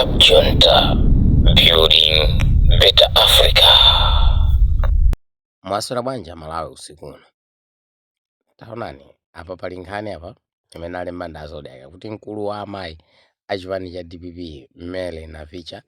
Cab Junta, building better Africa. Mwaswera bwanji Malawi usiku uno? Taonani apa, pali nkhani apa imene alemba ndi Zodiak kuti mkulu wa amayi achipani cha DPP Mary Navicha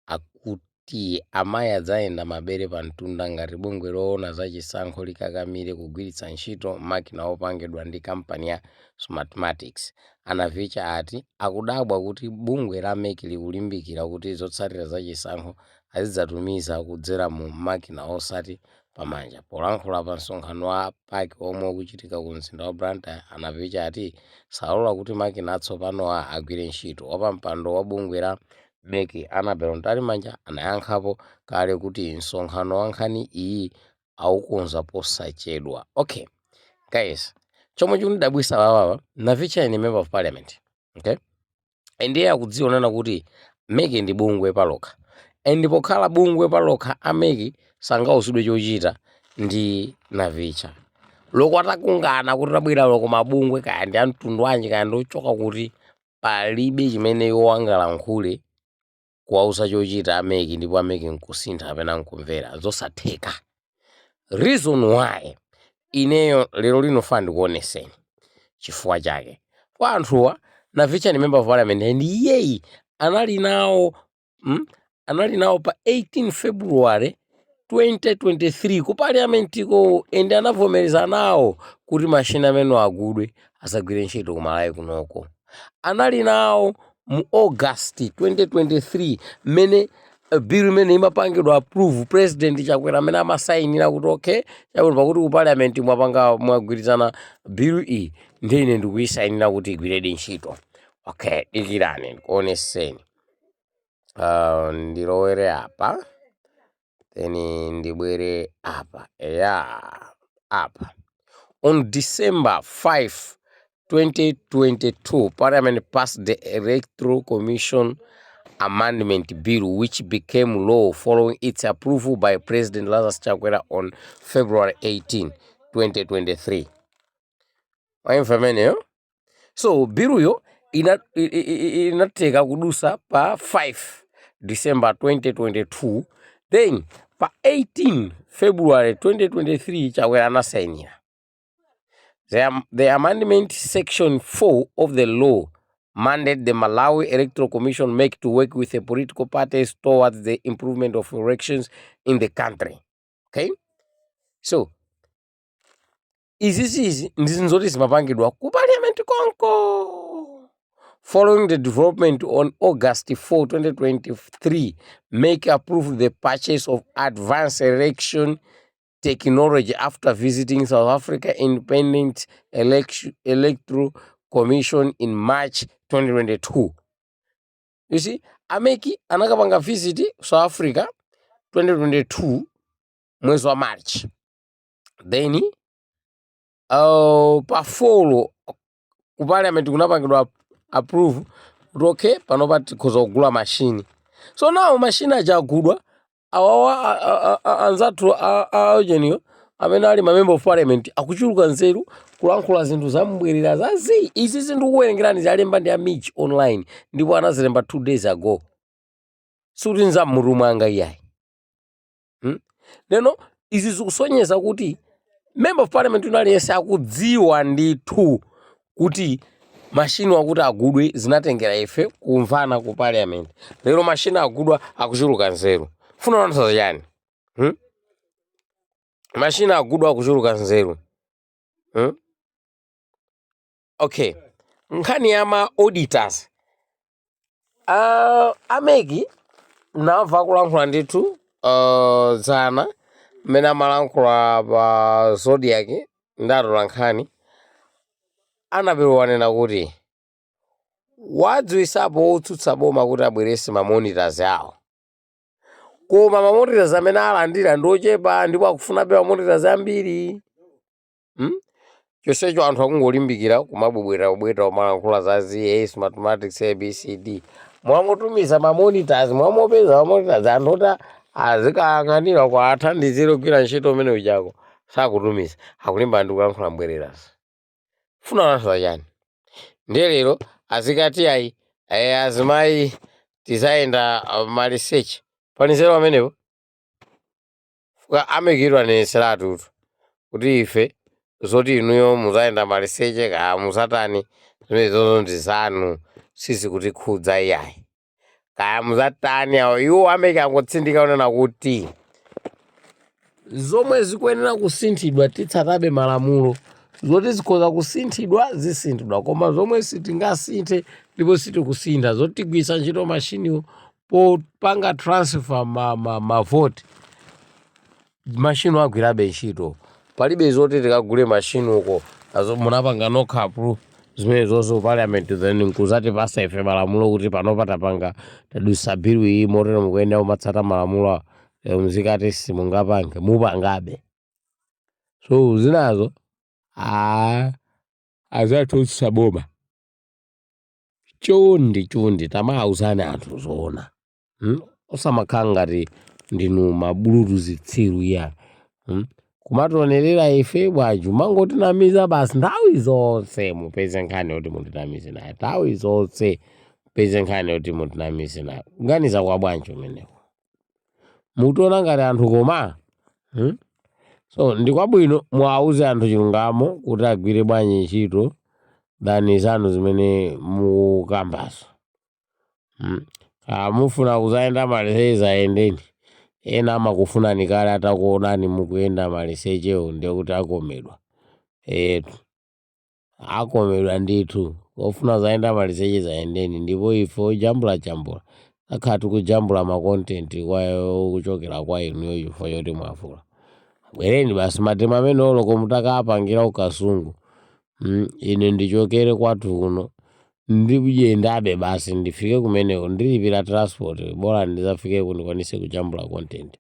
akuti amayi adzayenda mabere pa mtunda ngati bungwe loona za chisankho likakamire kugwiritsa ntchito makina opangidwa ndi kampani ya Smartmatic. A Navicha ati akudabwa kuti bungwe la MEC likulimbikira kuti zotsatira za chisankho azidzatumiza kudzera mu makina osati pamanja. Polankhula pa msonkhano wa PAC omwe ukuchitika ku mzinda wa Blantyre, a Navicha ati salola kuti makina atsopanowa agwire ntchito. Wapampando wa bungwe la MEC Annabel Mtalimanja anayankhapo kale kuti msonkhano wa nkhani iyi aukonza posachedwa. Okay guys, chomwe chikundidabwisa papapa, Navicha ni member of parliament, okay, ndiye akudziwa nana kuti MEC ndi bungwe palokha, and pokhala bungwe palokha a MEC sangauzidwe chochita ndi Navicha. Loko atakungana kuti tabwera loko mabungwe, kaya ndi amtundu wanji, kaya ndi ochoka kuti, palibe chimene iwo angalankhule kuwauza chochita a MEC ndipo a MEC nkusintha kapena nkumvera, zosatheka. Reason why ineyo lero lino fa ndikuoneseni chifukwa chake kwa anthuwa, Navicha ni member of parliament and iyeyi anali nawo, Anali nawo pa 18 February 2023 ku parliamentiko and anavomereza nawo kuti mashini amene agudwe asagwire ntchito ku Malawi kunoko. Anali nawo mu August 2023 mmene bill imene imapangidwa approve, President Chakwera amene amasayinira kuti okay chabwino, pakuti ku parliament mwapanga mwagwirizana bill iyi, ndiye ine ndikuyisayinira kuti igwiredi ntchito. Okay, dikirani ndikuoneseni. Ndilowere apa, then ndibwere apa, ya apa. On December 5, 2022, Parliament passed the Electoral Commission Amendment Bill, which became law following its approval by President Lazarus Chakwera on February 18, 2023. Waimva ameneyo? So biluyo inateka kudusa pa 5 December 2022, then pa 18 February 2023 Chakwera anasayinira. The amendment section 4 of the law mandate the Malawi Electoral Commission MEC to work with the political parties towards the improvement of elections in the country. Okay? So, izizizi ndi zoti zimapangidwa ku parliament konko. Following the development on August 4, 2023, MEC approved the purchase of advanced election technology after visiting South Africa Independent Electoral Commission in March 2022. You see, a MEC anakapanga visit South Africa 2022 mwezi wa March. Then pa 4 ku parliament kunapangidwa approve kuti okay, panopa tikhoza kugula mashini. So now mashini aja agudwa, awawa anzathu aujeniyo amene ali ma member of parliament akuchuluka nzeru kulankhula zinthu zambwerera zazi. Izi zinthu kuwerengerani zalemba ndi a MIJ Online ndipo anazilemba 2 days ago, sikuti nzammutu mwanga iyayi, Leno izi zikusonyeza kuti member of parliament wina aliyense akudziwa ndithu kuti mashini akuti agudwe zinatengera ife kumvana ku parliament. Lero mashini agudwa, akuchuluka nzeru, funa kutanthauza chani, Mashini agudwa, akuchuluka nzeru, Okay, nkhani ya ma auditors, a MEC namva kulankhula ndithu dzana mmene amalankhula pa Zodiak, ndatola nkhani Annabel wanena kuti wadziwisapo otsutsa boma kuti abwerese ma monitors awo, koma ma monitors amene alandira ndi ochepa ndipo akufunabe ma monitors ambiri, Chonsecho anthu akungolimbikira kumabwebwera kubweta, kumalankhula za ZA, Smartmatic, ABCD. Mwamutumiza ma monitors, mwamupeza ma monitors, anthu oti azikayang'anira kwa athandizire kugwira ntchito umene uchako sakutumiza, akulimbana ndi kulankhula mbwererazo. Funa kulankhula chani? Ndiye lero azikati ayi, azimayi. Tizayenda maliseche. Pali nzeru pamenepo? Fuka a MEC aneneseratutu kuti ife zoti inuyo muzayenda maliseche kaya muzatani, zimenezozo ndi zanu, sizikutikhudza iyayi. Kaya muzatani awo, iwo a MEC angotsindika kunena kuti zomwe zikuyenera kusinthidwa titsatabe malamulo, zoti zikhoza kusinthidwa zisinthidwa, koma zomwe sitingasinthe ndipo sitikusintha zoti tigwiritsa ntchito mashiniwo popanga transfer mavoti, mashini agwirabe ntchito. Palibe zoti tikagule mashini uko azo munapanga nokha approve zimene zonse ku parliament, then nkuzatipasa ife malamulo kuti panopa tapanga tadusa bill iyi, motero mukuyenera kumatsata malamulo. Mzikati simungapange, mupangabe. So zinazo azatutsa boma. Chonde chonde, tamauzani anthu zoona, Osamakhala ngati ndinu mabulutu, zitsiru iya, Kumationerera ife bwanji? Mangotinamiza basi nthawi zonse. Mupeze nkhani yoti mutinamize nayo nthawi zonse, mupeze nkhani yoti mutinamize nayo. Kuganiza kwa bwanji umeneko? Mutiona ngati anthu koma, So ndikwabwino muwauze anthu chilungamo kuti agwire bwanji ntchito than zanu zimene mukambazo, Mufuna kuzayenda maliseche, zayendeni. Ena amakufunani kale atakuonani mukuyenda malisechewo, ndiye kuti akomedwa etu, akomedwa ndithu. Ofuna zayenda maliseche, zayendeni. Ndipo ife ojambulajambula takhala tikujambula ma content kwa kuchokera kwa inuyo chifukwa choti mwavula. Bwereni basi matemu amene oloko mutakapangira ukasungu, Ine ndichokere kwathu kuno ndikuyendabe basi ndifike kumeneko, ndilipira transport, bola ndizafike ndikwanise kujambula content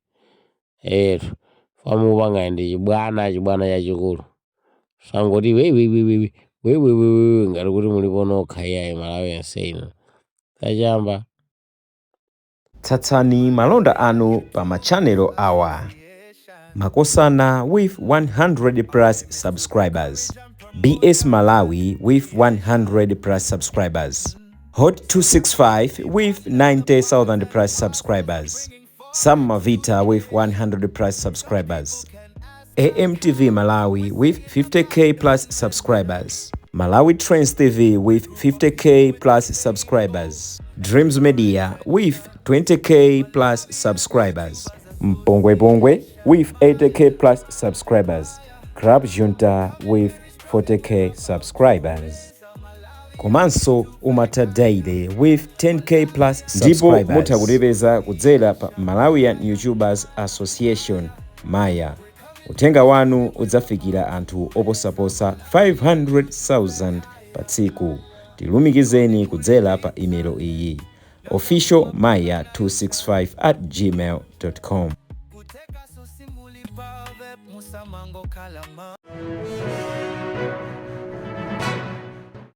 etu. Famupanga ndi chibwana, chibwana chachikulu. Sangoti wewewewewe wewewewe ngati kuti mulipo nokha iyayi. Malawi yense ino tachamba. Tsatsani malonda anu pa ma channel awa: Makosana with 100 plus subscribers, BS Malawi with 100 plus subscribers, Hot 265 with 90,000 plus subscribers, Sam Mavita with 100 plus subscribers, AMTV Malawi with 50K plus subscribers, Malawi Trends TV with 50K plus subscribers, Dreams Media with 20K plus subscribers, Mpongwe Pongwe with 80K plus subscribers, Club Junta with 40K subscribers. Komanso Umata Daily with 10K plus Ndipo subscribers. Mutha kutipeza kudzera pa Malawian YouTubers Association, MAYA. Uthenga wanu udzafikira anthu oposaposa 500,000 pa tsiku. Tilumikizeni kudzera pa imelo iyi: officialmaya265@gmail.com. Kuteka sosimuli pave musamango kalama.